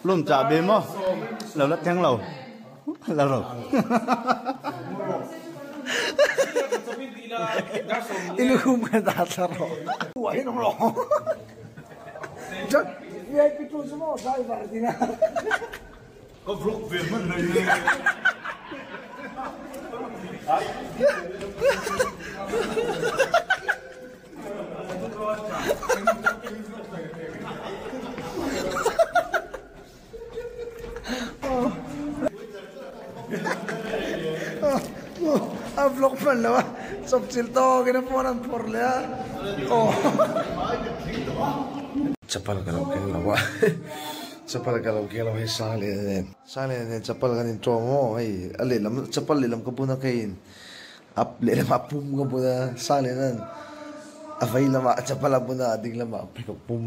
Room chahbi maw lo la thleng lo la ro. I lukhum kha dah thla rawh. VIP tu chu maw driver ding a. Ka vlog ve hman hlei ne. A vlog hman lo a, chawpchilh tawkin a phone an phawrh leh a. Aw. Chapal ka lo keng lo a, chapal ka lo keng lo hei sang leh nen, sang leh nen chapal kan in tawng maw hei a lehlam chapal lehlam ka bun a keiin a lehlamah pum ka bun a, sang leh nan a vei lamah chapal a bun a, a ding lamah pheikhawk pum.